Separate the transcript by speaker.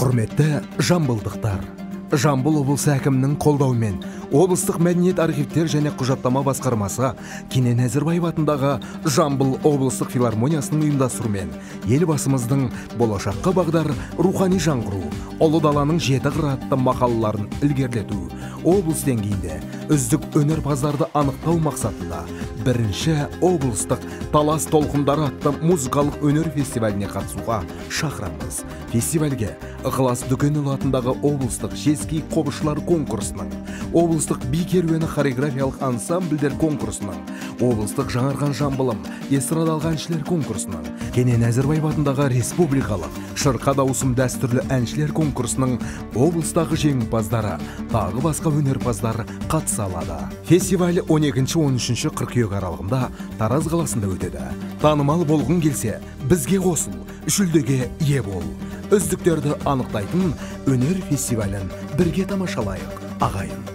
Speaker 1: Құрметті жамбылдықтар, Жамбыл облысы әкімінің қолдауымен облыстық мәдениет, архивтер және құжаттама басқармасы Кенен Әзірбаев атындағы Жамбыл облыстық филармониясының ұйымдастыруымен Елбасымыздың «Болашаққа бағдар рухани жаңғыру, Ұлы даланың жеті қыры» атты мақалаларын ілгерілету, облыс деңгейінде үздік өнерпаздарды анықтау мақсатында бірінші облыстық «Талас толқындары» атты музыкалық өнер фестиваліне қатысуға шақырамыз. Фестивальге Ықылас Дүкенұлы атындағы облыстық жезкей қобызшылар конкурсының, облыстық би керуені хореографиялық ансамбльдер конкурсының, облыстық «Жаңарған Жамбылым» эстрадалық әншілер конкурсының, Кенен Әзірбаев атындағы республикалық «Шырқа дауысым» дәстүрлі әншілер конкурсының облыстағы жеңімпаздары, тағы басқа өнерпаздар қатыса алады. Фестиваль 12-13 қыркүйек аралығында Тараз қаласында өтеді. Танымал болғың келсе, бізге қосыл, жүлдеге ие бол. Үздіктерді анықтайтын өнер фестивалін бірге тамашалайық, ағайын.